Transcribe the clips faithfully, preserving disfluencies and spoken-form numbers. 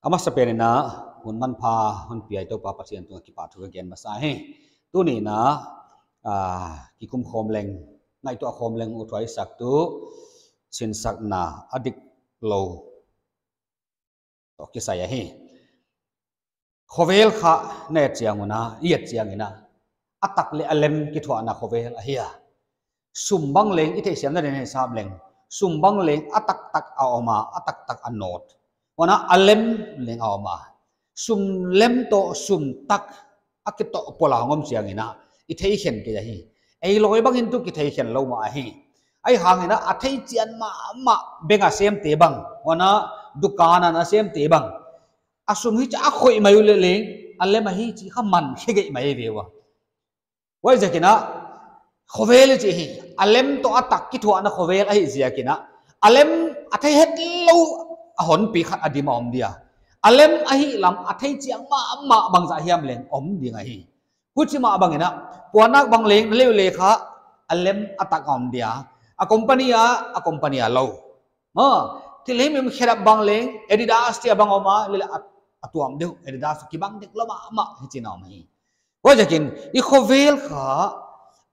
A masapen in a, hun manpha hon pia Toupa Pathian tungah kipahthu ka gen masa hi. Tuni in a, ah, kikum khawm leng, ngaihtuah khawm leng uthuai sak tu, sinsakna a diklou toh kisai ahi. Khovel kha na et chiang un a, i et chiang in a, a tak leh a lem kithuahna khovel ahi a. Sum bang leng i theihsiamna ding in i sap leng, sum bang leng a taktak a om a, a taktak a nawt. Huan a lem leng a om a. Sum lem toh sum tak a kitoh pol a hong om chiang in a, i theikhen kei ahi. Ei lawi bang in tu kitheikhen lou mah ahi. Ahihhang in a, a theichian mahmah bank a semte bang, huan a dukan a na semte bang, a sum hichi a khoih mai uleh leng, a lem ahi chih kha man khe geih mai ve ua. Huaiziak in a, khovel i chih hi, a lem toh a tak kithuahna khovel ahih ziak in a, a lem a thei hetlou a honpi khat a dim a om dia. A lem ahih lam a thei chiang mahmah bangzah hiam leng om ding ahi. Huchi mah bang in a, puannak bang leng na leh uleh kha, a lem a tak a om dia. A company a, a company a lou. Ma, thil himhim khedap bang leng, Adidas chih a bang om a, leh leh a, a tuam deuh, Adidas kibang dek lou mahmah, hichi in a om hi. Huaiziakin, i khovel kha,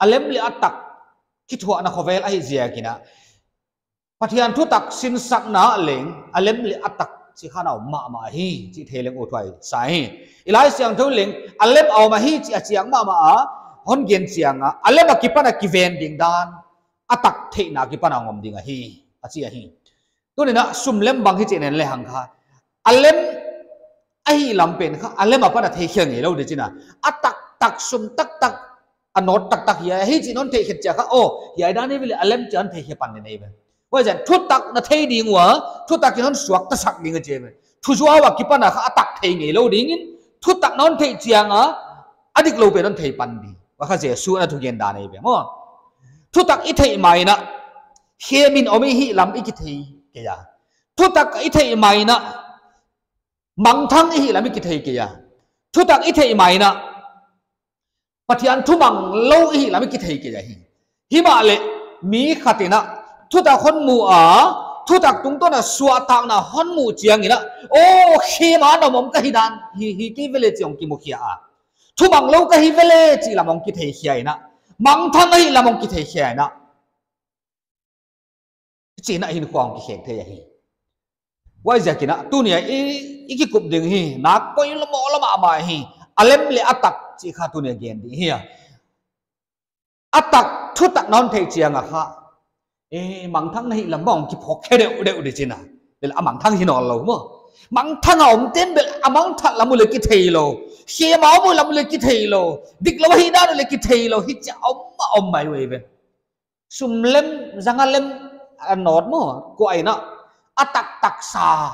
a lem leh a tak kithuahna khovel ahih ziak in a, Pathian thutak sinsakna leng, a lem leh a tak chih kha na om mahmah hi, chih thei leng uthuai sa hi. I Laisiangthou leng, a lem a om ahi chih a chiang mahmah a, hon gen chiang a, a lem akipan a kiven ding dan, a tak theihna akipan a hong om ding ahi, a chi ahi. Tuni in a sum lem bang hichi in en lehang kha, a lem ahih lam pen kha, a lem apan a theikhia ngeilou di chihna. A taktak sum taktak, a nawt taktak hiai ahi chih non theikhe chiang kha, oh, hiai dan ahi ve leh a lem chih hon theikhe pan ding ahi ve. Huaiziakin thutak na thei ding ua, thutak in hon suakta sak ding a chi ve. Thuzuau akipan a kha a tak thei ngeilou ding in, thutak non theih chiang a, a diklou pen non thei pan di. Huai kha Jesu na thugen dan ahi ve maw. Thutak i theih mai in a, khemin om i hih lam i kithei kei a. Thutak i theih mai in a, mangthang i hih lam i kithei kei a. Thutak i theih mai in a, Pathian thumang lou i hih lam i kithei kei ahi. Himahleh, mi khat in a, thutak hon mu a, thutak tungtawn a suahtakna hon muh chiang in a, oh, khem a na om ka hi dan, hi, hi kei ve leh chih hong kimukhia a. Thumang lou ka hi ve leh chih lam hong kitheikhia in a. Mangthang ahih lam hong kitheikhia in a. Chih in a hinkhua hong kikhek thei ahi. Huaiziakin a, tuni a i, i kikup ding hi, nak poimoh lua mahmah hi, a lem leh a tak chih kha tuni a gen ding hi a. A tak thutak non theih chiang a kha, eh, mangthang na hih lam bang hong kiphawkkhe deuhdeuh di chihna. Leh a mangthang hi nawnlou maw. Mangthang a omte'n bel a mangthang lam uh leh kitheilou. Khem a om uh lam uh leh kitheilou. Diklou ahih dan uh leh kitheilou. Hichi a om a om mai uh ve. Sum lem, zanga lem, a nawt maw, kua in a, a taktak sa,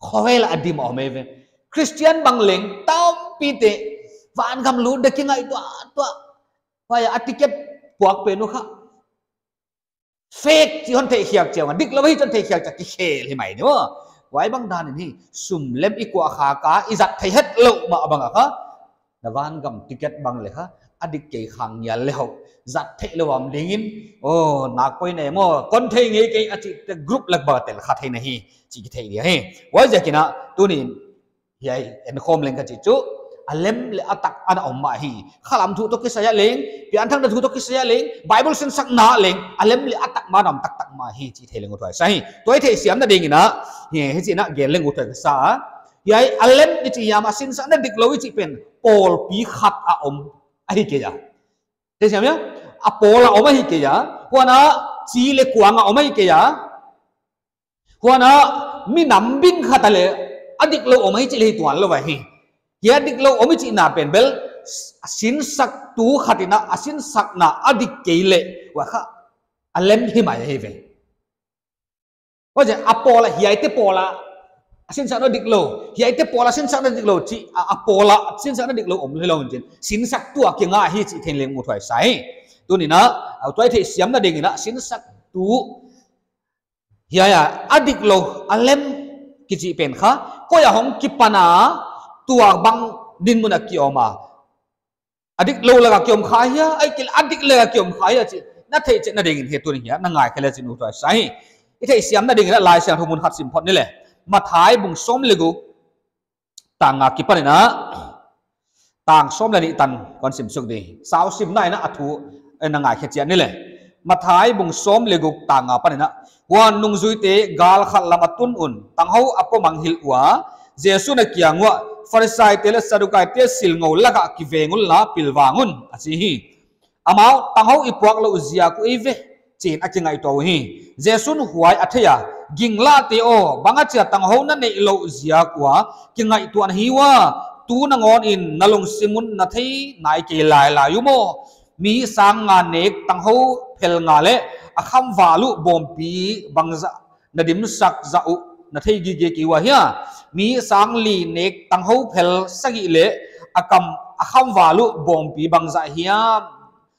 khovel a dim a om ve. Christian bang leng, tampite, vangam lut dek kingaihtuah, tuah, huai a ticket puak pen uh kha. Fake chih hon theikhiak chiang a, diklou hi chih hon theikhiak chiang a kikhel hi mai di maw. Huai bang dan in hi, sum lem i kuah khak a, i zat thei hetlou mah bang a kha. Na vangam ticket bang leh kha, a dik kei khang ngial leh hou. Zat theih lou om ding in, oh, nak poi ne maw, kon thei ngei kei a chihte group lak bang a tel kha thei na hi, chih kithei dia hi. Huaiziakin a, tuni in, hiai, en khawm leng ka chih chu, a lem leh a tak ana om mah hi. Khalam thu toh kisai a leng, pianthakna thu toh kisai a leng, Bible sinsakna leng, a lem leh a tak mah ana om taktak mah hi, chih thei leng uthuai sa hi. Tua i theihsiamna ding in a, hi, hichi in a gen leng uthuai ka sa a. Hiai, a lem i chih hiam a sinsakna diklou i chih pen, pawlpi khat a om ahi kei a. Theisiam ia? A pawl a om ahi kei a. Huan a chi leh kuang a om ahi kei a. Huan a mi nam bing khat a leh a diklou om ahi chih leh hi tuanlou ahi. Hiai a diklou om i chihna pen bel, a sinsaktu khat in a, a sinsakna a dik kei leh, huai kha, a lem hi mai ahi ve. Huaiziak a pawl a, hiaite pawl a, a sinsakna diklou, hiaite pawl a sinsakna diklou chih, a, a pawl a sinsakna diklou om hilou in chin. Sinsaktu a kinga hi chih thei leng uthuai sa hi. Tuni in a, a tua i theihsiamna ding in a, sinsaktu, hiai a, a diklou, a lem kichi pen kha, koi a hong kipan a, tua bang dinmun a ki om a. A diklou lak a ki om kha hia, ahihkeileh a dik lak a ki om kha hia chih. Na theihchetna ding in hi tuni hiai, na ngaikhe leh chin uthuai sa hi. I theihsiamna ding in a Laisiangthou mun khat sim phot ni leh. Matthai bung sawm leh guk, Tang nga kipan in a, tang sawm leh nih tan kon sim suk di. Sau simna in a thu, eh, na ngaikhe chiat ni le. Mathai bung sawm leh guk tang nga pan in a. Huan nungzuite gal khat lam a tun un, tanghou a pom a hilh ua, Jesu'n a kiang uah, Pharisaite leh Sadukaite silngou lak ah kiveng unla pilvang un, a chi hi. Amau, tanghou i puak louh ziak uh ei ve, chi'n a kingaihtuah uhi. Jesu'n huai a thei a, Ginglate aw, bang achia tanghou na neih louh ziak ua kingaihtuah na hi ua, tu nangawn in na lungsim un na thei nai kei lailai uh maw? Mi sang nga nek tanghou phel nga leh a khamval uh bawmpi bangzah na dimsak zah uh na thei gige kei ua hia? Mi sang li nek tanghou phel sagih leh a kam, a khamval uh bawmpi bangzah hiam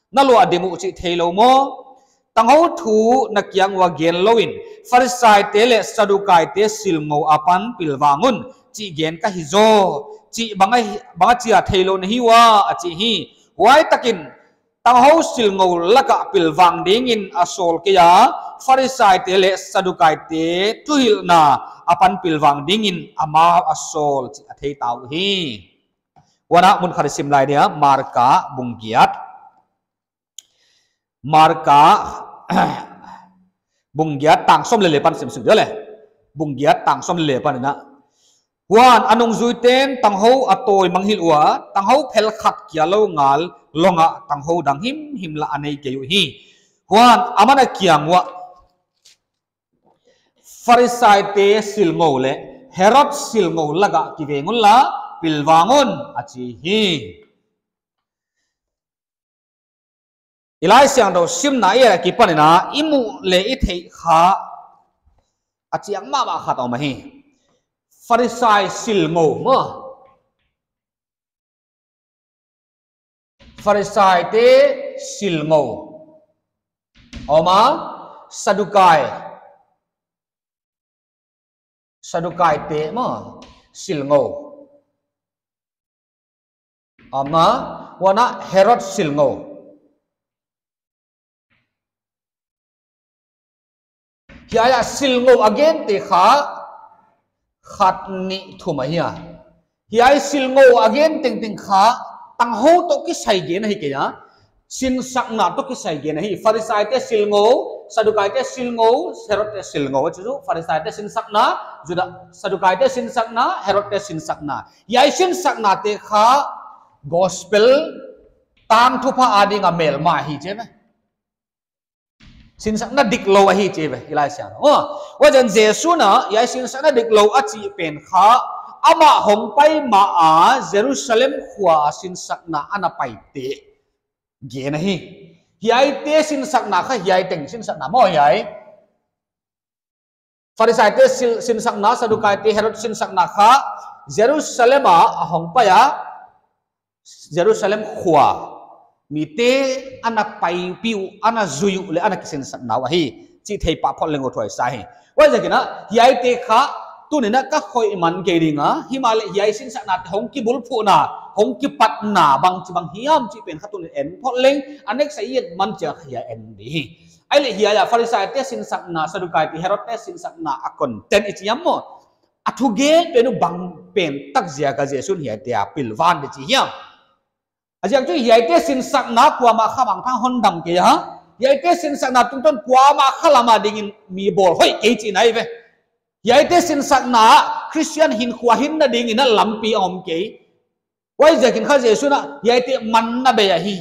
na luah dim uh chih theilou maw? Tanghou thu na kiang ua gen lou in, Pharisaite leh Sadukaite silngou apan pilvang un, chih gen ka hi zaw, chih bang a, bang achia theilou na hi ua, a chi hi. Huai takin, tanghou silngou lak ah pilvang dingin a sawl kei a, Pharisaite leh Sadukaite thuhilhna apan pilvang dingin amau a sawl chih a thei ta uhi. Huan a mun khat i sim lai dia, Marka bung giat. Marka bung giat tang sawm leh li pan sim suk di le. Bung giat tang sawm leh li pan in a. Huan a nungzuite'n tanghou a tawi mang hilh ua, tanghou phel khat kia lou ngal long ah tanghou dang himhim lah a nei kei uhi. Huan aman a kiang uah, Pharisaite silngou leh Herod silngou lak ah kiveng unla pilvang un, a chi hi. I Laisiangthou simna i et a kipan in a, i muh leh i theih kha a chiang mahmah khat om ahi. Pharisai silngou maw? Pharisaite silngou. Om a, Sadukai. Sadukaite maw, silngou. Om a, huan a Herod silngou. Hiai a silngou a gente kha khat nih thum ahi a. Hiai silngou a gen tengteng kha tanghou toh kisai gen ahi kei a. Sinsakna toh kisai gen ahi. Pharisaite silngou, Sadukaite silngou, Herodte silngou. Chu chu Pharisaite sinsakna, Juda, Sadukaite sinsakna, Herodte sinsakna. Hiai sinsaknate kha gospel tangthupha ading a melma ahi chi ve. Sinsakna diklou ahi chi ve, i Laisiangthou. Oh, huaiziakin Jesu'n a, hiai sinsakna diklou a chih pen kha, amah hongpai ma a Jerusalem khua sinsakna ana paite gen ahi. Hiaite sinsakna kha, hiai teng sinsakna maw hiai. Pharisaite sil-, sinsakna, Sadukaite, Herod sinsakna kha, Jerusalem a, a hongpai a, Jerusalem khua mite ana paipi uh, ana zui uh leh ana kisinsakna uh ahi chih thei pah phot leng uthuai sa hi. Huaiziakin a, hiaite kha, tuni'n a ka khoih man kei ding a, himahleh hiai sinsaknate hong kibulphuhna, hong kipatna bangchibang hiam chih pen kha tuni'n en phot leng, a next a i et man chiang kha hiai en di hi. Ahihleh hiai a Pharisaite sinsakna, Sadukaite, Herodte sinsakna a content i chi hiam maw? A thugen pen uh bang pen tak ziak a Jesu'n hiaite a pilvan di chi hiam? A ziak chu hiaite sinsakna kuamah kha mangthang hon dam kei a. Hiaite sinsakna tungtawn kuamah kha lam adingin mi bawl hoih kei chihna ahi ve. Hiaite sinsakna Christian hinkhua hinna dingin a lampi a om kei. Huaiziakin kha Jesu'n a hiaite manna bei ahi.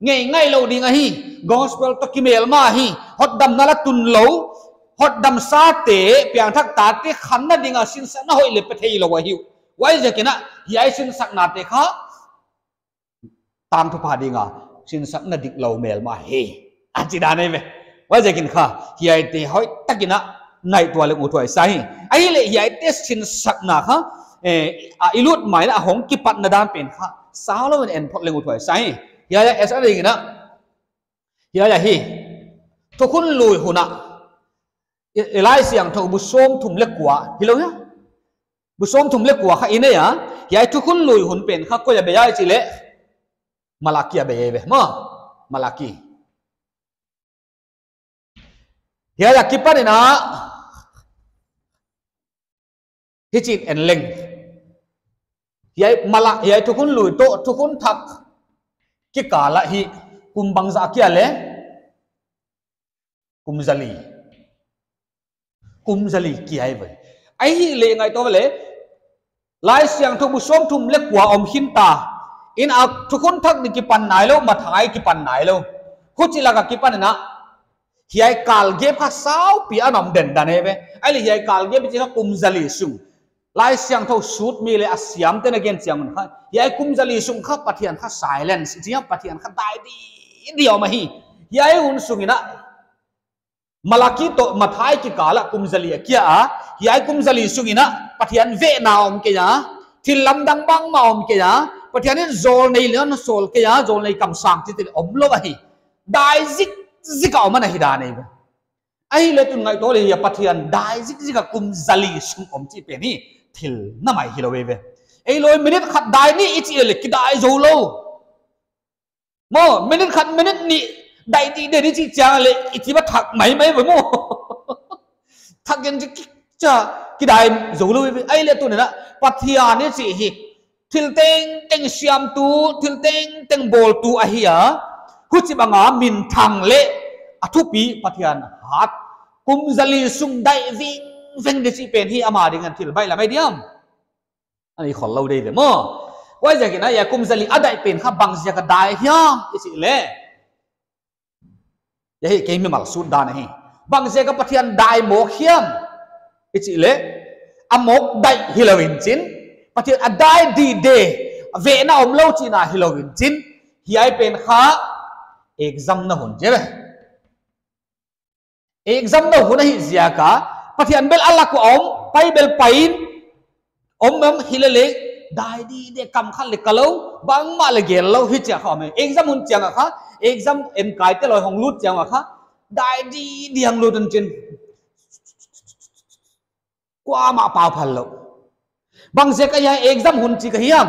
Ngei ngaih lou ding ahi. Gospel toh kimelma ahi. Hotdamna la tun lou. Hotdamsate, piangthak tate khanna ding a sinsakna hoih leh pe theilou ahi uh. Huaiziakin a hiai sinsaknate kha tangthupha ding a sinsakna diklou melma ahi. A chi dan ahi ve. Huaiziakin kha, hiaite hoihtakin a ngaihtuah leng uthuai sa hi. Ahihleh hiaite sinsakna kha, eh, a i lut mai in a hong kipatna dan pen kha, sau lou in en phot leng uthuai sa hi. Hiai a, es a dingin a, hiai a hi. Thukhun lui hun a. I, i Laisiangthou bu sawmthum leh kua. Hilou hia? Bu sawmthum leh kua kha i nei a, hiai thukhun lui hun pen kha koi a bei ai chih leh. Malaki a bei ve, maw? Malaki. Hiai a kipan in a, hichi'n en leng. Hiai mala, hiai thukhun lui toh thukhun thak kikal ah hi kum bangzah kia leh? Kum zali. Kum zali kia hi ve. Ahihleh ngaihtuah leh, Laisiangthou bu sawmthum leh kua om khin ta. Huan a thukhun thak ni kipan nailou, Matthai kipan nailou. Huchi lak a kipan in a, hiai kal gap kha saupi ana om dendan eive. Ahihleh hiai kal gap chih kha kum zali sung Laisiangthou sut mi leh a siamte'n a gen chiang un kha, hiai kum zali sung kha Pathian kha silence, chih Pathian kha dai didi a om ahi. Hiai hun sung in a, Malaki toh Matthai kikal ah kum zali a kia a, hiai kum zali sung in a Pathian vehna om kei a, thil lamdang bangmah om kei a, Pathian in zawlnei leng sawl kei a, zawlnei kamsang chihte omlou ahi. Dai zikzik a om ana hi dan eive. Ahihleh tun ngaihtuah leh hiai Pathian dai zikzik a kum zali sung om chih pen hi thil na mai hilou eive. Eilou minute khat dai ni i chih leh kidai zoulou. Maw, minute khat minute nih dai didi i chih chiang leh i chih bang thak maimai ve maw. Thak gen chih ki, cha, kidai zoulou eive. Ahihleh tun in a, Pathian i chih hi thil tengteng siamtu, thil tengteng bawltu ahi a. Huchibang a minthang leh a thupi Pathian hat kum zali sung dai vingveng di chih pen hi ama ding a thil baihlam ahi diam? Ana hi khollou dei ve maw. Huaiziakin a, hiai kum zali a dai pen kha bangziak a dai hiam i chih leh, hiai hi kei mimal sut dan ahi. Bangziak a Pathian dai mawk hiam i chih leh, a mawk dai hilou in chin, Pathian a dai didi, vehna omlou chihna hilou in chin, hiai pen kha exam na hun chi ve. Exam na hun ahih ziak a, Pathian bel a lak uah om, pai bel pai in, om om hilele, dai didi, kam khat leng kalou, bangmah leng gellou, hichia kha om e. Exam hun chiang a kha, exam enkaite loi hong lut chiang a kha, dai didi hong lut un chin, kuamah pau phal lou. Bangziak a hiai exam hun chi ka hiam?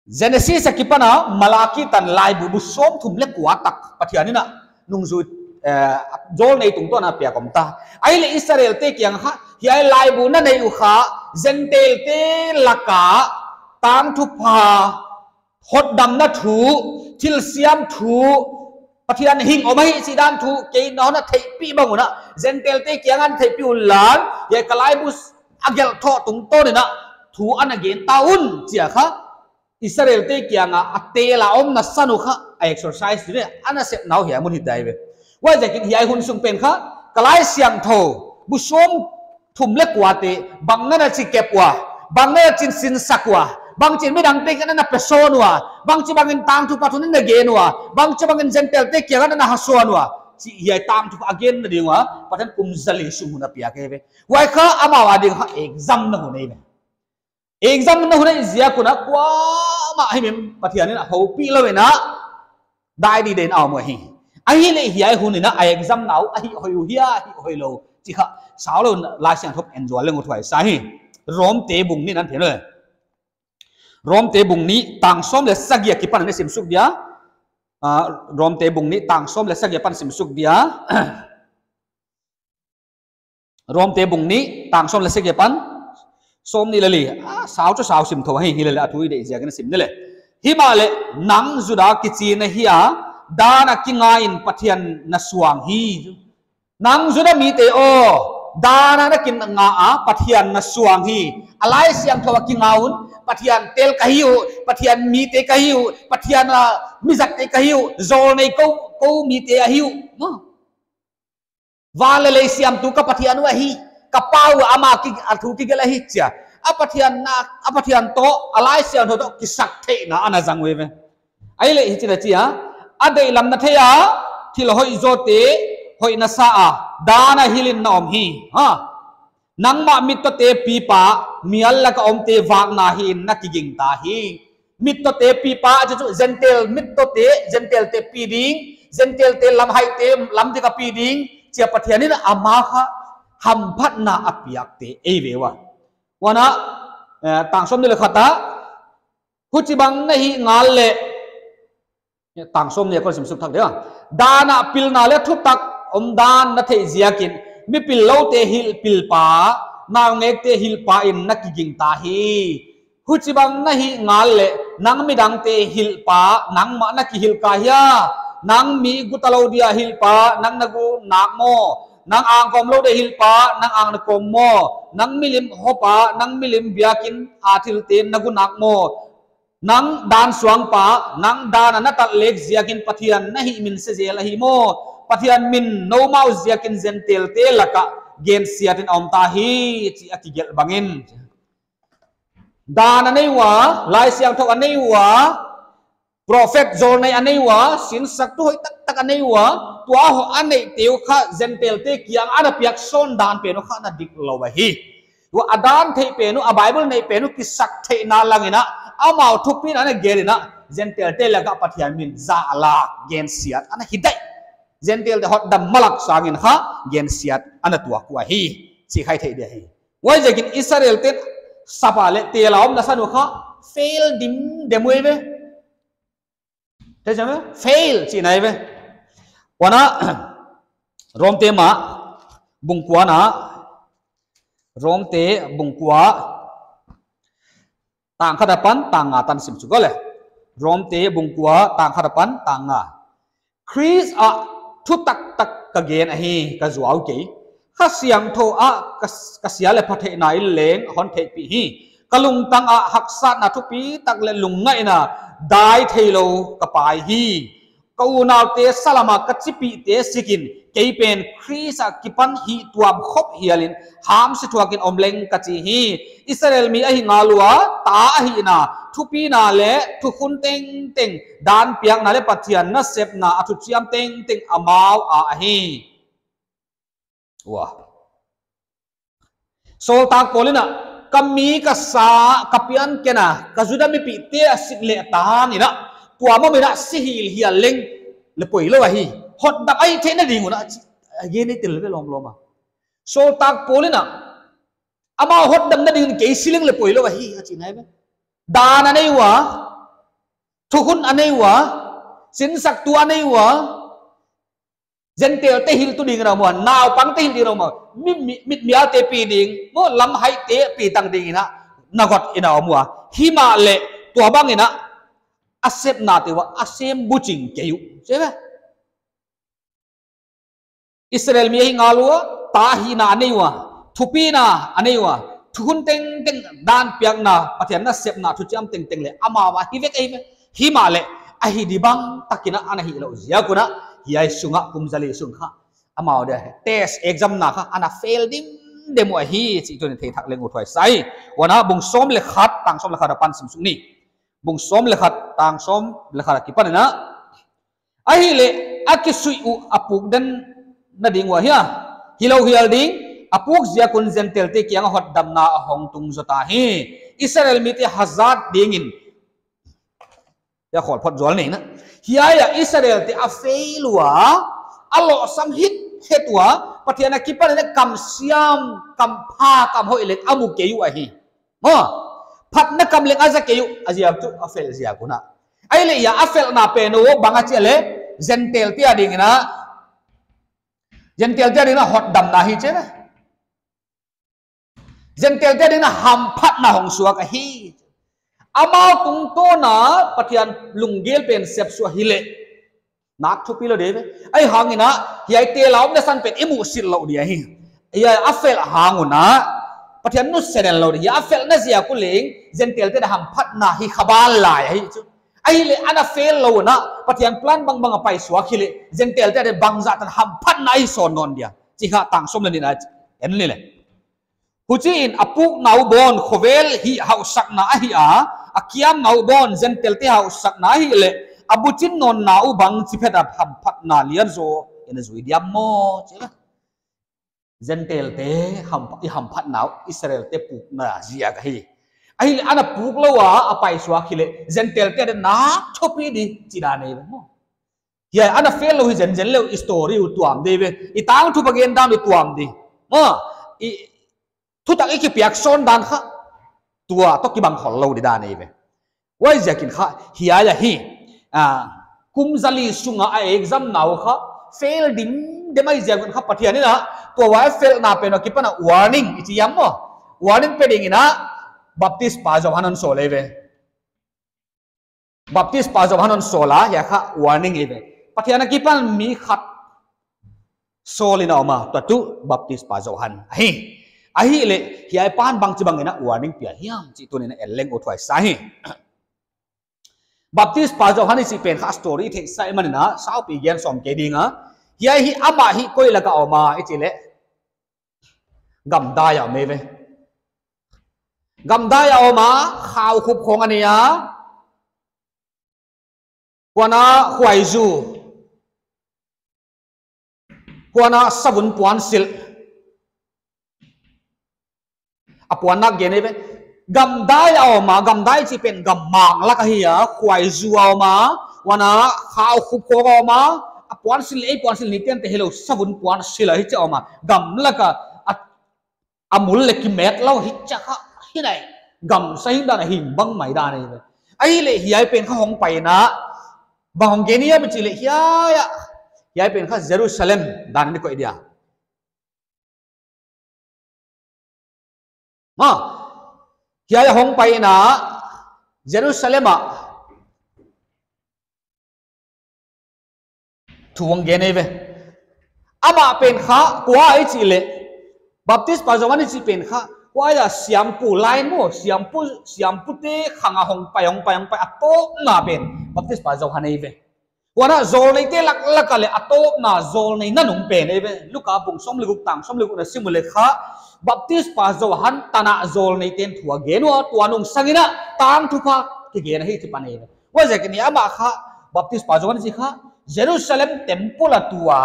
Genesis a kipan a Malaki tan laibu bu sawmthum leh kua tak Pathian in a nungzui, eh, zawlnei tungtawn a piak om ta. Ahihleh Israelte kiang kha, hiai laibu na neih uh kha, Gentailte lak a tangthupha, hotdamna thu, thilsiam thu, Pathian hing om ahi chih dan thu, kei na hon a theihpih bang un a, Gentailte kiang a theihpih un la, hiai ka laibu a gelh thoh tungtawn in a, thu ana gen ta un, chia kha, Israelte kiang a, a tel a omna san uh kha, a exercise tu ne, ana sepna uh hiai mun hi dai ve. Huaiziakin hiai hun sung pen kha, ka Laisiangthou bu sawmthum leh kuate, bang na na chi kep ua, bang na na chin sinsak ua, bangchin midangte kiang a na pesawn ua, bangchibangin tangthupha thu na na gen ua, bangchibangin Gentailte kiang a na na hasuan ua, chih hiai tangthupha a genna ding ua, Pathian kum zali sung hun a piak eive. Huai kha amau a ding kha exam na hun eive. Exam na hun ahih ziak un a kuamah himhim Pathian in a houpih lou in a, dai didi in a om uhi. Ahihleh hiai hun in a exam na uh a hih hoih uh hia, a hih hoihlou, chih kha saulou in Laisiangthou en zual leng uthuai sa hi. Romte bung nih na en thei uh. Romte bung nih tang sawm leh sagih a kipan na sim suk dia. Ah, Romte bung nih tang sawm leh sagih apan sim suk dia. Romte bung nih tang sawm leh sagih apan sawmnih leh li. Ah, sau chu sau sim thou hi, hilele a thu i deih ziakin sim ni le. Himahleh nang Juda kichi na hi a, dan a kinga in Pathian na suang hi. Nang Juda mite aw, dan a na kinga a, Pathian na suang hi. A Laisiangthou a kinga un, Pathian tel ka hi uh, Pathian mite ka hi uh, Pathian, ah, mizatte ka hi uh, zawlnei kou, kou mite ahi uh. Maw. Van leh lei siamtu ka Pathian uh ahi, ka Pa uh ama ki, a thu kigelh ahi chia. A Pathian na, a Pathian toh, a Laisiangthou toh kisak theihna ana zang uh eive. Ahihleh hichi'n a chi a, a deihlam na thei a, thil hoih zawte hoih na sa a, dan a hilh in na om hi. Ha. Nangmah mittawte pipa, mial laka omte vakna hi in na kigingta hi. Mittawte pipa, chu chu Gentile mittawte, Gentile te pi ding, Gentile te lamhaite, lam dika pi ding, chia Pathian in ama kha hamphatna a piakte eive ua. Huan a, eh, tang sawmnih leh khat a, huchibang na hih ngal leh, tang sawmnih a kon sim suk thak dia. Dan a pilna leh thutak omdan na theih ziakin, mipil loute hilh pilpa, naungekte hilhpa in na kiging ta hi. Huchibang na hih ngal leh, nang midangte hilhpa nangmah na kihilh kha hia? Nang mi gutalou dia hilhpa nang na gu nak maw? Nang angkawmlou dia hilhpa nang ang na kawm maw? Nang milim hopa, nang milim biakin a thilte na gu nak maw? Nang dan suangpa, nang dan a na tat lek ziakin Pathian na hihminse zel ahi maw? Pathian min noumau ziakin Gentailte lakah gensiatin a om ta hi, chi a kigelh bangin. Dan a nei ua, Laisiangthou a nei ua, prophet zolnei a nei ua, sinsaktu hoih taktak a nei ua, tua hoih a neihte uh kha Gentailte kiang a na piak sawn dan pen uh kha na diklou ahi. Tua a dan theih pen uh, a Bible neih pen uh kisak theihna langin a, amau thupina ana gelin a, Gentailte lakah Pathian min zahtak gensiat ana hi dai. Gentailte hotdam malak sangin kha gensiat ana tuak uh ahi, chi kha i thei dia hi. Huaiziakin Israelten sap a leh tel a omna san uh kha fail dimdem uh ve. Te jam fail chihna ve. Huan a, Romte ma, bung kua na, Romte bung kua, tang khat apan tang nga tan sim chu ka le. Romte bung kua tang khat apan tang nga. Khrist ah thu taktak ka gen ahi, ka zuau kei. Kha Siangthou ah ka, ka sia leh pha theihna in leng hon theihpih hi. Ka lungtang ah haksatna thupitak leh lungngaihna dai theilou ka pai hi. Ka unaute salam a ka chipihte sikin, kei pen Khrist a kipan hihtuam khop hialin, hamse thuakin om leng ka chi hi. Israel mi ahi ngal ua, ta ahihna, thupina leh thukhun tengteng, dan piakna leh Pathian nasepna a thuchiam tengteng amau a ahi. Ua. Sawltak Paul in a, ka mi ka sa, ka pian ken a, ka Juda mipihte a sik leh tan in a, tua mah in a si hilhial leng leh poilou ahi. Hotdam ahih theihna ding un a chi, a gen i tel ve lawmlawm a. Sawltak Paul in a, amau hotdamna ding un kei si leng leh poilou ahi, a chihna ve. Dan a nei ua, thukhun a nei ua, sinsaktu a nei ua, Gentailte hilhtu ding in a om ua, naupangte hilh ding in a om ua, mi, mi, mitmialte pi ding, maw lamhaite pi tang ding in a, na got in a om ua. Himahleh, tua bang in a, a sepnate ua, a sem buching kei uh. Chi ve. Israel mi ahi ngal ua, ta hihna a nei ua, thupina a nei ua, thukhun tengteng dan piakna, Pathian nasepna, thuchiam tengteng leh, amau a hi vek ahi ve. Himahleh, a hi di bang takin a ana hihlouh ziak un a, hiai sung a kum zali sung kha. Amau dia, test exam na kha, ana fail dimdem uh ahi, chih tuni'n theithak leng uthuai sa hi. Huan a bung sawm leh khat, tang sawm leh khat apan sim suk ni. Bung sawm leh khat, tang sawm leh khat akipan in a. Ahihleh, a kisuih uh a puk denna ding ua hia. Hilou hial ding, a puk ziak un Gentailte kiang a hotdamna a hong tung zou ta hi. Israel mite hazat dingin. Hiai khawl phot zual nei na. Hiai a Israelte a fail ua, a lohsam hithet ua, Pathian a kipan in a kamsiam, kampha, kamhoih leng a mu kei uh ahi. Maw, phatna kam leng a za kei uh, a ziak tuh, a fail ziak un a. Ahihleh hiai a failna pen uh, bang a chi a leh, Gentailte a ding in a, Gentailte a ding in a hotdamna hi chi a. Gentailte a ding in a hamphatna hong suak ahi. Amau tungtawn a Pathian lunggel pen sep suak hileh. Nak thupi lou di ve. Ahihhangin a, hiai tel a omna san pen i muhsit lou di ahi. Hiai a fail hang un a, Pathian nusia den lou di. Hiai a failna ziak un leng, Gentailte a hamphatna hi kha ban lai ahi chu. Ahihleh ana fail lou un a, Pathian plan bangbang a paisuak hileh, Gentailte a ding bangzah tan hamphatna hi sawn nawn dia. Chi kha tang sawm leh nihna en ni leh. Huchiin a pukna uh bawn khovel hih hauhsakna ahi a, a kiamna uh bawn Gentailte hauhsakna ahihleh, a buchin nawnna uh bangchi phet a hamphatna lian zaw in a zui diam maw, chi a. Gentailte hamp-, i hamphatna uh Israelte pukna ziak ahi. Ahihleh ana puk lou a, a paisuak hileh, Gentailte a ding nak thupi di, chihna nei ve maw. Hiai, ana fail lou hi zenzen leh i story uh tuam di ve. I tangthu pa gen dan uh tuam di. Maw, i thutak i kipiak sawn dan kha. Tua toh kibang khol lou di dan ahi ve. Huaiziakin kha, hiai ahi. Ah, kum zali sung a a exam na uh kha. Fail dimdem ahih ziak un kha Pathian in a. Tua a felhna pen akipan a warning i chi hiam maw. Warning pe ding in a Baptispa Johan hon sawl eive. Baptispa Johan hon sawl a, hiai kha warning eive. Pathian akipan mi khat sawl in a om a, tua tuh Baptispa Johan ahi. Ahihleh hiai pan bangchibang in a warning pia hiam chih tuni'n en leng uthuai sa hi. Baptispa Johan i chih pen kha story theihsa i man in a, saupi gen sawm kei ding a. Hiai hi amah hi koi lak a om a i chih leh, gamdai a om eive. Gamdai a om a, khau khup khawng a nei a. Huan a khuaizu. Huan a savun puansilh. A puannak gen eive. Gamdai a om a, gamdai chih pen gammang lak ahi a, khuaizu a om a, huan a khau khup khawng a om a, a puansilh, ei puansilh ni tente hilou, savun puansilh ahi chih a om a, gam lak a, a, a mul leh kimet lou hi chia kha, hi nai, gam sa hi dan a hing bang mai dan eive. Ahihleh hiai pen kha hong pai in a, bang hong gen hiam i chih leh hiai a, hiai pen kha Jerusalem dan in i koih dia. Ma, hiai a hong pai in a Jerusalem a thu hong gen eive. Amah pen kha kua i chih leh, Baptispa Johan i chih pen kha kua a siampu lai maw, siampu, siampute khang a hong pai, hong pai, hong pai, a tawpna pen Baptispa Johan eive. Huan a zawlneite lak lak a leh a tawpna zawlnei nanung pen eive. Luka bung sawm leh guk tang sawm leh guk na sim uleh kha, Baptispa Johan tan a zawlneite'n thu a gen ua, tua nungsang in a tangthupha kigen ahi chih pan eive. Huaiziakin amah kha, Baptispa Johan chih kha, Jerusalem temple a tua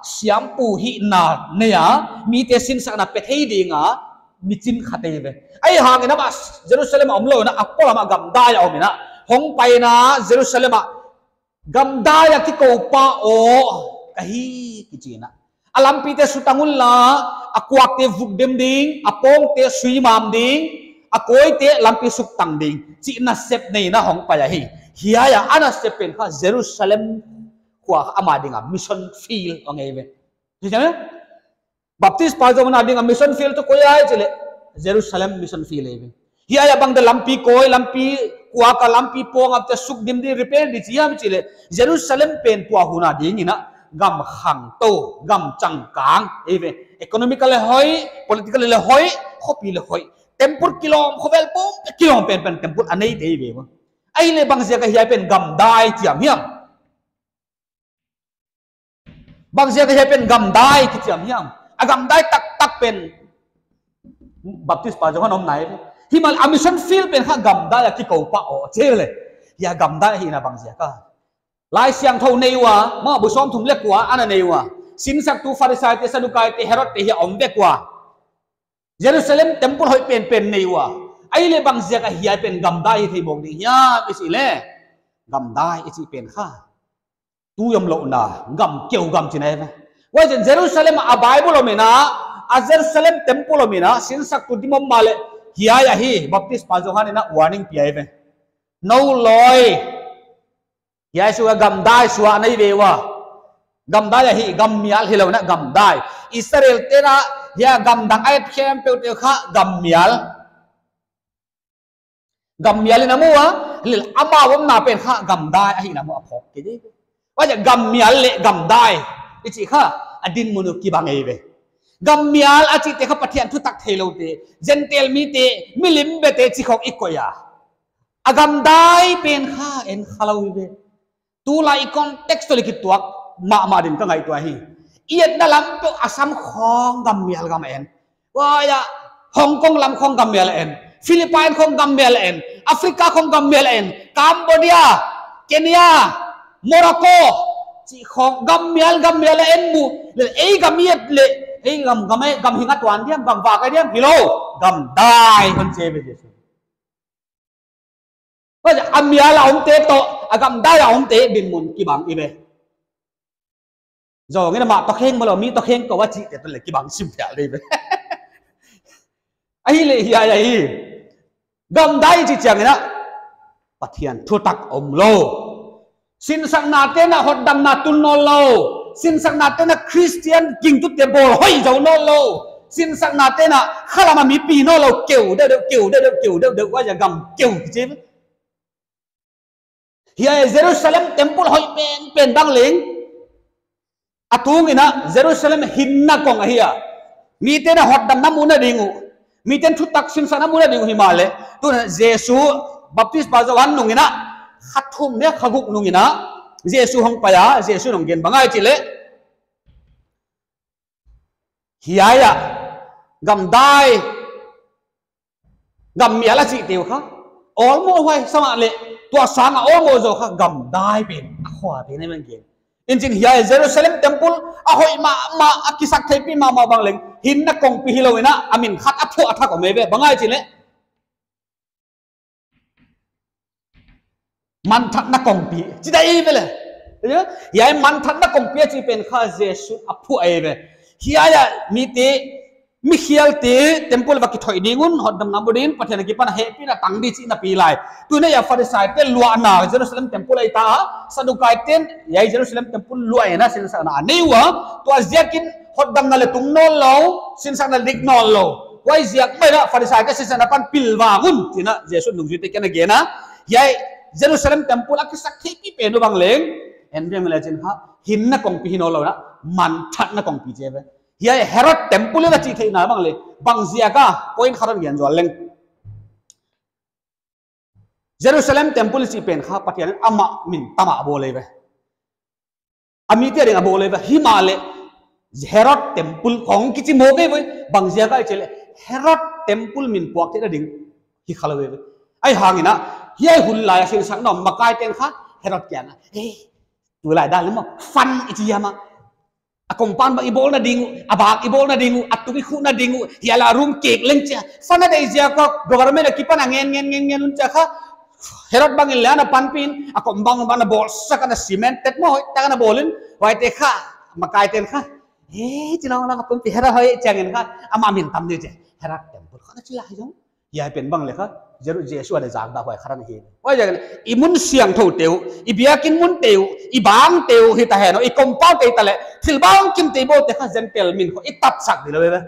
siampu hihna nei a, mite sinsakna pe thei ding a mi chin khat eive. Ahihhangin amah Jerusalem a om lou in a, a polam a gamdai a om in a, hong pai in a Jerusalem a gamdai a kikoupa aw ka hi kichi in a, a lampite sutang unla, a kuakte vukdem ding, a pawngte suimam ding, a kawite lampi suktang ding chih nasep nei in a hong pai ahi. Hiai a nasep pen kha Jerusalem khua kha ama ding a mission field hong eive. Hi chia me? Baptispa Johan a ding a mission field tuh koi ahi chih leh, Jerusalem mission field eive. Hiai a bang dia lampi kawi, lampi kuak a, lampi pawng a te sukdim di, repair di chi hiam i chih leh, Jerusalem pen tua hun a ding in a gam khangtou, gam changkang eive. Economically leh hoih, politically leh hoih, khopi leh hoih. Temple kilawm, khovel pawng kilawm penpen temple a neite eive. Ahihleh bangziak a hiai pen gamdai chiam hiam? Bangziak a hiai pen gamdai kichiam hiam? A gamdai taktak pen Baptispa Johan om nai. Himahleh a mission field pen kha gamdai a kikoupa aw chi leh, hiai gamdai ahihna bangziak a? Laisiangthou nei ua, ma bu sawmthum leh kua ana nei ua. Sinsaktu Pharisaite, Sadukaite, Herodte hiai a om vek ua. Jerusalem temple hoih penpen nei ua. Ahihleh bangziak a hiai pen gamdai hi thei mawk ding hiam i chih leh, gamdai i chih pen kha tui omlouhna gam, keu gam chihna eive. Huaiziakin Jerusalem a Bible om in a, a Jerusalem temple om in a, sinsaktu dim om mahleh, hiai ahi, Baptispa Johan in a warning pia eive. Nou lawi, hiai sung a gamdai suah nei ve ua. Gamdai ahi, gammial hilou in a gamdai. Israelte'n a hiai gamdang a et khempeuhte kha gammial. Gammial in a mu a, lil amau omna pen kha gamdai ahihna mu a phawk kei di. Huaiziak gammial leh gamdai i chih kha a dinmun uh kibang eive. Gammial a chihte kha Pathian thutak theiloute, Gentile mite, milim bete chih khawng i koih a. A gamdai pen kha en khalou eive. Tulai i context toh leh kituak mahmah din ka ngaihtuah hi. I etna lam peuh Assam khawng gammial gam a en. Huai a Hong Kong lam khawng gammial a en. Philippine khawng gammial a en. Africa khawng gammial a en. Cambodia, Kenya, Morocco chih khawng gammial, gammial a en mu. Leh ei gam i et leh, ei gam, gam, gam hing a tuan diam, gam vak a diam, hilou. Gamdai hon chi ve Jesu. Huaiziak a mial a omte toh a gamdai a omte dinmun kibang eive. Zong in a mah tokheng mahlou, mi tokheng kou a chihte toh leh kibang sim phial eive. Ahihleh hiai ahi. Gamdai chih chiang in a Pathian thutak omlou. Sinsaknate'n a hotdamna tun nawnlou. Sinsakna te'n a Christian gingtute bawl hoih zou nawnlou. Sinsakna te'n a khalam a mi pi nawnlou, keu deuhdeuh, keu deuhdeuh, keu deuhdeuh, huai a gam keu kichi. Hiai Jerusalem temple hoih penpen bang leng, a tung in a Jerusalem hinna kong ahi a. Mite'n a hotdamna muhna ding uh, mite'n thutak sinsakna muhna ding uh himahleh, tuin a Jesu, Baptispa Johan nung in a, kha thum ne kha guk nung in a, Jesu hong pai a, Jesu'n hon gen bang ahia chih leh, hiai a gamdai, gam mial a chihte uh kha, awlmoh huai sam a leh, tua sang a awlmoh zaw kha gamdai pen a khua pen ahi bang gen. Huchiin hiai Jerusalem temple a hoih mahmah, a kisaktheihpih mahmah bang leng, hinna kongpi hilou in a, a min khat a phuah thak om eive, bang ahia chih leh, manthatna kongpi chi dai ve leh. Hiai manthatna kongpi a chih pen kha Jesu'n a phuah eive. Hiai a mite, mikhialte temple va kithoih ding un, hotdamna mu ding in, Pathian a kipan a hehpihna tang di chih na pi lai. Tuin a hiai Pharisaite luahna Jerusalem temple ahi ta a, Saddukaite'n hiai Jerusalem temple luah in a sinsakna a nei ua, tua ziakin hotdamna leng tung nawnlou, sinsakna dik nawnlou. Huaiziak mai in a Pharisaite sinsakna pan pilvang un, chi'n a Jesu'n nungzuite kiang a gen a. Hiai Jerusalem temple a kisaktheihpih pen uh bang leng, en veng leh chi'n kha, hinna kongpi hi nawnlou in a, manthatna kongpi chi ve. Hiai Herod temple in a chih theihna bang leng, bang ziak a, point khat hon gen zual leng. Jerusalem temple chih pen kha Pathian in amah min tam a bawl eive. A mite ading a bawl eive. Himahleh Herod temple khong kichi mawk eive. Bang ziak ahia chih leh Herod temple min puak theihna ding hi khalou eive. Ahihhangin a, hiai hun lai a sinsakna makaite'n kha Herod kiang a, eh, tulai dan leh maw, fund i chi hiam a, a compound bang i bawlna ding uh, a bak i bawlna ding uh, a tung i khuhna ding uh, hiai a room kek leng chia, fund a deih ziak a, government a kipan a ngen ngen ngen ngen un chia kha, Herod bang in leng ana panpih in, a compound bang ana bawlsak, ana cement tet maw hoihtak ana bawl in, huaite kha, makaite'n kha, eh, chi lou lou, a kumpi Herod hoih chiangin kha, amah min tam di chia, Herod temple kha ana chi lai zong. Hiai pen bang leh kha, Jeru-, Jesu a leh zak dah huai kha rang hi. Huaiziakin, i mun siangthoute uh, i biakin munte uh, i bangte uh hita hen aw, i compoundte uh hita leh, thil bangkimte i bawlte kha Gentile min khong i tatsak di lou eive.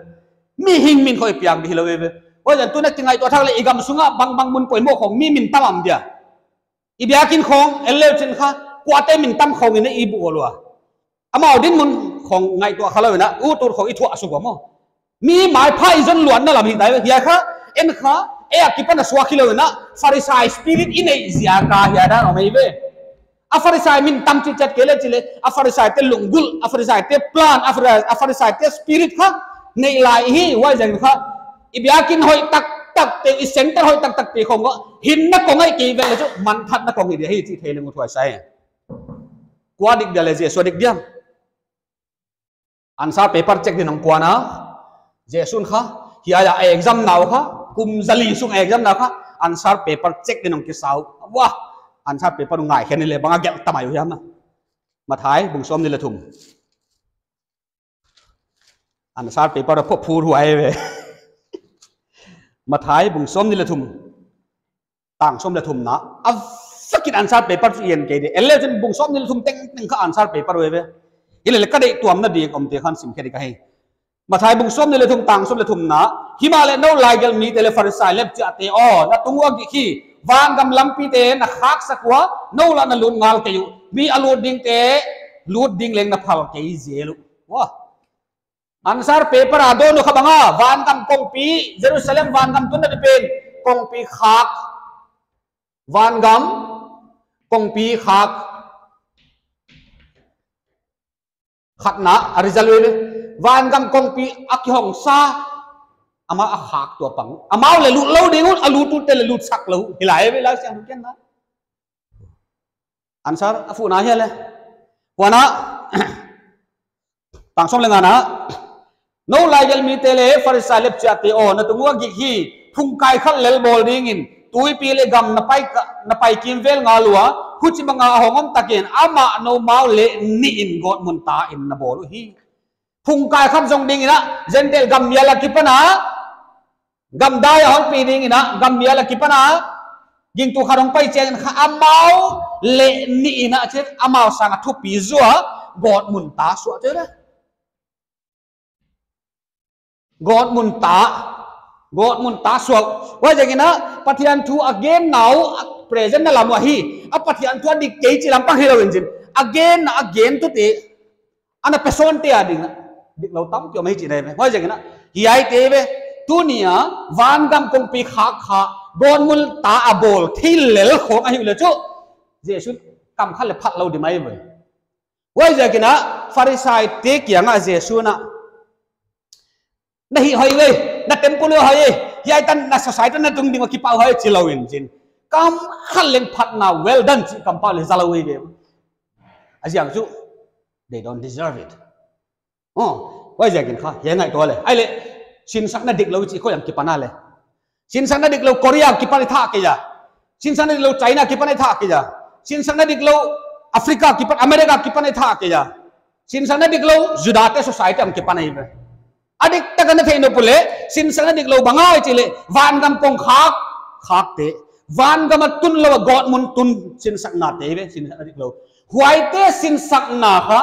Mihing min khong i piak di hilou eive. Huaiziakin tuin a kingaihtuah thak leh i gam sung a bangbang mun poimoh khong mi min tam a om dia. I biakin khong, en leu chi'n kha, kuate min tam khong in i bawl ua. Amau dinmun khong ngaihtuah khalou in a, ut ut khong i thuah suk ua maw. Mi maipha i zon luatna lam hi ta eive, hiai kha, en kha, ei a kipan a suak hilou in a, Pharisai spirit i neih ziak a hiai dan om eive. A Pharisai min tam chitchiat kei leh chih leh, a Pharisaite lunggulh, a Pharisaite plan, a Phari-, a Pharisaite spirit kha, neih lai hi, huaiziakin kha, i biakin hoih taktakte, i center hoih taktakte khong a, hinna kong ahi kei ve leh chu, manthatna kong hi di hi chih thei leng ut huai sa e. Kua dik dia leh Jesu dik dia. Answer paper check dingin hong kuan a. Jesu'n kha, hiai a examna uh kha, kum zali sung examna uh kha, answer paper check dingin hong kisa uh. Wah, answer paper uh ngaikhe ni leh bang a gelh ta mai uh hiam a. Mathai, bung sawmnih leh thum. Answer paper a phuah phur huai ve. Mathai, bung sawmnih leh thum. Tang sawm leh thumna, a vek in answer paper chu i en kei di. En leu chi'n bung sawmnih leh thum tengteng kha answer paper uh eive. Hileh leh ka deih tuamna ding omte khan sim khe di ka hi. Mathai bung sawmnih leh thum tang sawm leh thumna, himahleh nou laigelh mite leh Pharisai lepchiahte aw, na tung ua gik hi, vangam lampite na khaksak ua, nou lah na lut ngal kei uh, mi a lut dingte, lut ding leng na phal kei zel uh. Wah. Answer paper a dawn uh kha bang a, vangam kongpi, Jerusalem vangam tunna di pen, kongpi khak, vangam, kongpi khak, khatna, a result uh eive, vangam kongpi a kihong sa, amah a khak tua pang, amau leh lut lou ding un, a lut utte leh lutsak lou, hilai ve Laisiangthou genna. Answer a phuhna hi leh. Kuan a, tang sawm leh ngana, nou laigelh mite leh Pharisai lepchiahte aw, na tung ua gik hi, phungkai khat lel bawl dingin, tuipi leh gam na pai ka-, na pai kimvel ngal ua, huchibang a hong om takin, amah noumau leh nih in gawtmun ta in na bawl uhi. Phungkai khat zong dingin a, Gentile gam mial a kipan a, gamdai a hon pi dingin a, gam mial a kipan a, gingtu khat hong pai chiangin kha amau leh nih in a, chi'n amau sang a thupi zaw a, God mun ta suah te le. God mun ta, God mun ta suah. Huaiziakin a Pathian thu a gen nau, a present na lam uah hi. A Pathian thu a dik kei chih lampang hilou in chin, a gen na, a gen tute, ana pesawn te a ding a diklou tampi om hi chih na ve. Huaiziakin a hiaite ve, tuni a vangam kongpi khak kha, God mun ta a bawl thei lel khong ahi uleh chu, Jesu kam khat le phat lou di mai ve. Huaiziakin a Pharisaite kiangah Jesu'n a, na hih hoih ve, na temple hoih ve, hiai tan na society na tung ding a kipah hoih chi lou in chin, kam khat leng phatna, well done chih kampau le za lou ve. A ziak chu, they don't deserve it. Oh, huaiziakin kha hiai ngaihtuah le. Ahihleh, sinsakna diklou chih koi a kipan a le. Sinsakna diklou Korea kipan i thei kei a. Sinsakna diklou China kipan i thei kei a. Sinsakna diklou Africa kipan, America kipan i thei kei a. Sinsakna diklou Judate society a kipan ahi ve. A diktak a na theih nop uleh, sinsakna diklou bang ahia chih leh, vangam kong khak, khakte. Vangam a tun lou a God mun tun sinsaknate ve, sinsakna diklou. Huaite sinsakna kha,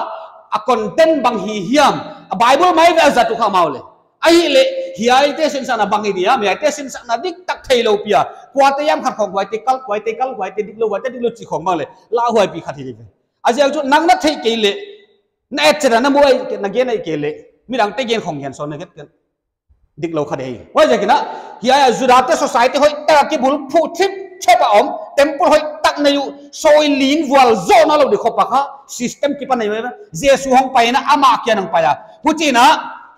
a content bang hi hiam, a Bible mai ve a zat uh kha amau le. Ahihleh, hiaite sinsakna bang hi diam, hiaite sinsakna diktak theilou pi a. Kuate hiam khat khong, huaite kal, huaite kal, huaite diklou, huaite diklou chih khong bang le. Lauhuai pi khat hi ve. A ziak chu nang na theih kei leh, na et chet a na mu ai, na gen ai kei leh, midangte gen khong gen sawn na gen. Diklou kha de hi. Huaiziakin a, hiai a Judate society hoihtak a kibulphuh thip thip a om, temple hoihtak nei uh, sawilin vualzawlna lou di khop a kha, system kipan nei mai. Jesu hong pai in a, amah kia hong pai a. Huchiin a,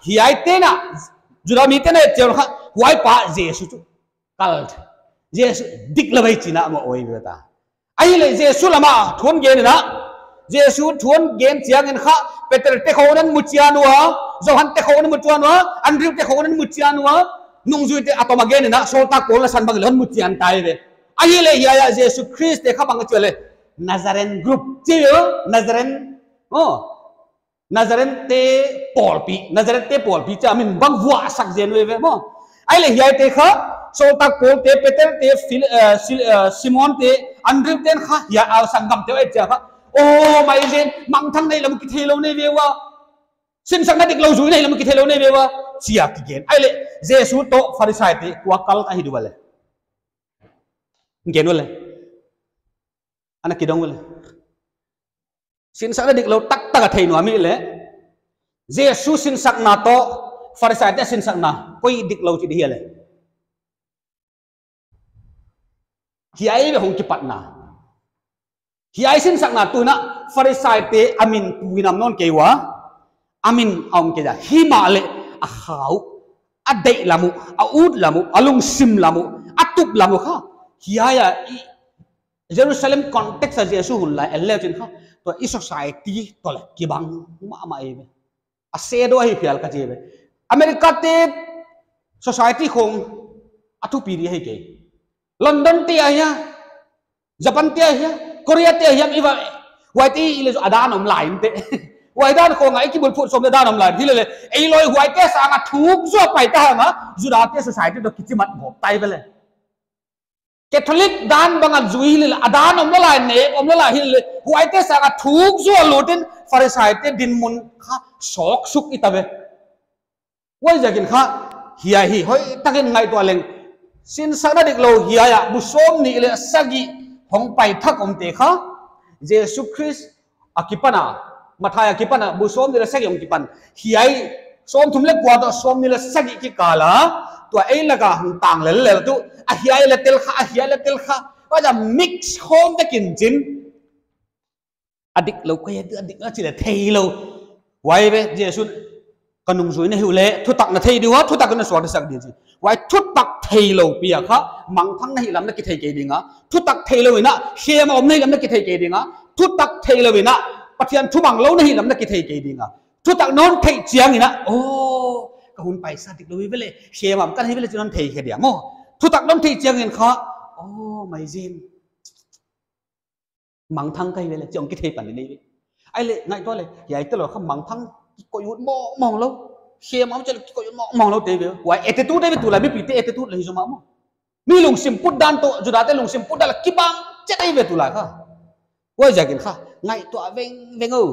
hiaite'n a, Juda mite'n a et chiang kha, huai pa Jesu chu kal. Jesu diklou hi chi'n a ngawh uai ve ta. Ahihleh Jesu lam a thu hon gen in a, Jesu thu hon gen chiangin kha, Peter te khong hon muchian ua, Johan te khong hon muchian ua, Andrew te khong hon muchian ua, nungzuite a tom a gen in a, Sawltak Paul na san bang leh hon muchian tai ve. Ahihleh hiai a Jesu Khrist te kha bang chi le, Nazarene group chi uh, Nazarene, oh, Nazarene te pawlpi, Nazarene te pawlpi chih a min bang vuahsak zen ve ve maw. Ahihleh hiaite kha, Sawltak Paul te, Peter te, Phil-, eh, Sil-, eh, Simon te, Andrew te'n kha, hiai a sanggam te uh et chiang kha, oh, maizen, mangthang na hih lam kitheilou na hi ve ua. Sinsakna diklou zui na hih lam kitheilou na hi ve ua. Chia kigen. Ahihleh, Jesu toh Pharisaite kua kal ahi di ua le. Gen ua le. Ana kidong ua le. Sinsakna diklou taktak a thei nuam i hih leh, Jesu sinsakna toh Pharisaite sinsakna koi diklou chih di hia le. Hiai ve hong kipatna. Hiai sinsakna tuh na Pharisaite a min pui nam nawn kei ua, a min a om kei a, himahleh a khau, a deih lam uh, a ut lam uh, a lungsim lam uh, a tup lam uh kha. Hiai a i Jerusalem context a Jesu hun lai en le chin kha, tua i society toh le kibang mahmah ei ve. A shadow ahi phial ka chi ve. America te society khong a thupi di ahi kei. London te ahia, Japan te ahia, Korea te ahia, i va, huaite i le a dan om lai inte. Huai dan khong a i kibulphuh sawm le dan om lai. Hilele, ei loi huaite sang a thuk zaw pai ta hang a, Juda te society toh kichimat gawp tai ve le. Catholic dan bang a zui hilele, a dan om lou lai, nek om lou lai hilele, huaite sang a thuk zaw lut in Pharisaite dinmun kha sawk suk i ta ve. Huaiziakin kha, hiai hi hoihtakin ngaihtuah leng. Sinsakna diklou hiai a, bu sawmnih leh sagih hong pai thak omte kha, Jesu Khrist akipan a, Matthai akipan a, bu sawmnih leh sagih hong kipan. Hiai sawmthum leh kua toh sawmnih leh sagih kikal a, tua ei lak a hong tang lellel tuh, a hiai leh tel kha, a hiai leh tel kha, huai a mix khawm vek in chin. A diklou kha, a dik a chih leh theilou. Huai ve, Jesu'n ka nungzui na hi uleh, thutak na thei di ua, thutak na suaktasak di chi. Huai thutak theilou pi a kha, mangthang na hih lam na kithei kei ding a. Thutak theilou in a, khem a om na hih lam na kithei kei ding a. Thutak theilou in a, Pathian thu manglou na hih lam na kithei kei ding a. Thutak non theih chiangin a, oh, ka hun paisa diklou hi ve le, khem a om ka hi ve le chih non thei khe dia maw. Thutak non theih chiangin kha, oh, maizen. Mangthang ka hi ve le, chih hong kithei pan di nei ve. Ahihleh, ngaihtuah le, hiaite lou kha mangthang kikoih ut mawngmawng lou. Khem a om chih leh kikoih ut mawngmawng lou te ve. Huai attitude ve tulai, mipite attitude leh hi zaw mah maw. Mi lungsim put dan toh, Judate lungsim put dan leh kibang chet ei ve tulai kha. Huaiziakin kha, ngaihtuah vengveng o.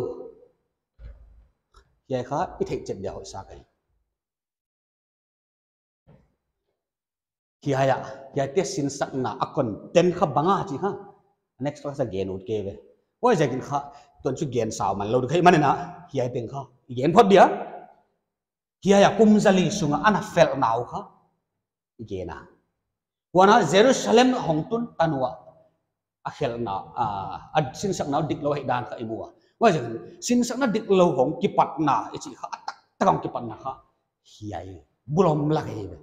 Hiai kha i theih chet dia hoih sa ka hi. Hiai a, hiaite sinsakna a content kha bang a chih kha next class a gen ut kei ve. Huaiziakin kha tuan chu gen sau man lou di ka hih manin a, hiai teng kha i gen phot dia. Hiai a kum zali sunga ana felhna uh kha i gen a. Huan a Jerusalem hong tun tan ua a khelhna, a, a sinsakna diklou ahih dan kha i mu a. Huaiziakin sinsakna diklou hong kipatna i chih kha, a taktak hong kipatna kha hiai bulom lak hi ve.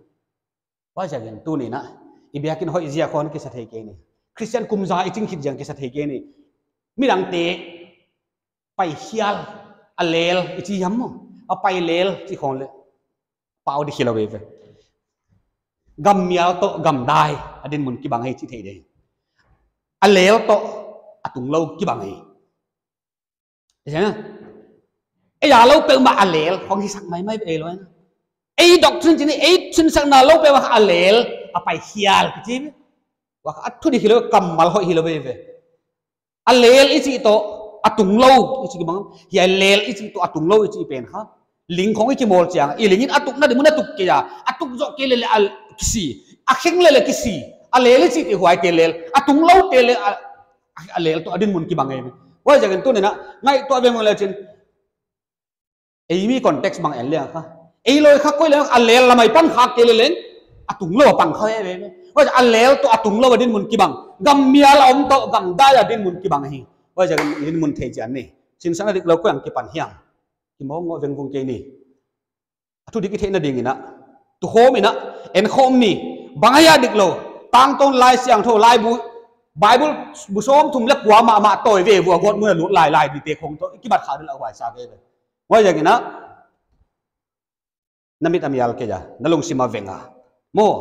Huaiziakin tuni'n a, i biakin hoih ziak hon kisa thei kei ni. Christian kum za i ching khit ziak kisa thei kei ni. Midangte paikhial, a lel i chi hiam maw? A pailel chi khong leh pau di hilou ve ve. Gammial toh gamdai a dinmun kibang hi chi thei di. A lel toh a tunglou kibang hi. Ei a lou peuhmah a lel hong hisak maimai ve lou. Ei doctrine chih ni, ei sinsakna lou peuhmah a lel, a paikhial kichi ve. Huai kha a thudik hilou, kammal hoih hilou ve ve. A lel i chih toh a tunglou i chih kibang. Hiai lel i chih toh a tunglou i chih pen kha ling khong i kimawl chiang, i ling in a tukna di mun a tuk kei a, a tuk zoh kei leh leh a kisi, a kheng leh leh kisi. A lel i chihte huaite lel, a tungloute leh a, a lel toh a dinmun kibang hi. Huaiziakin tuni'n a ngaihtuah ve mawk le chin, ei mi context bang en leng kha, ei loi kha koi leng a lel lam a i pan khak kei leh leng a tunglou a pang kha ve ve. Huaiziakin a lel toh a tunglou a dinmun kibang, gammial a om toh gamdai a dinmun kibang hi. Huaiziakin i dinmun thei chian ni. Sinsakna diklou koi a kipan hiam, kimawk ngoh vengvung kei ni. A thudik i theihna dingin a, tukhawm in a, enkhawm ni. Bang ahia diklou? Tangtawn Laisiangthou, laibu, Bible bu sawmthum leh kua mahmah tawi ve vua, gawtmun a lut lailai dite khong toh i kibat kha di leh huai sa ve ve. Huaiziakin a, na mit a mial kei a, na lungsim a veng a maw,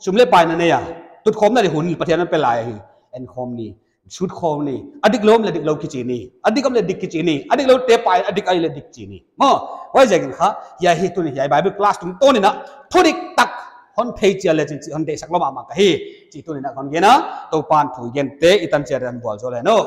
sum leh pai na nei a, tutkhawmna di hun Pathian in pe lai hi. Enkhawm ni, sutkhawm ni. A dik lou om leh diklou kichi ni, a dik om leh dik kichi ni, a dikloute pai a dik ahi leh dik chi ni maw. Huaiziakin kha hiai hi tuni hiai Bible class tungtawn in a thudik tak hon thei chiat leh chin chih hon deihsak lou mahmah ka hi chih tuni'n a kon gen a. Toupa'n thu i gente i tan chiat a vualzawl hen aw.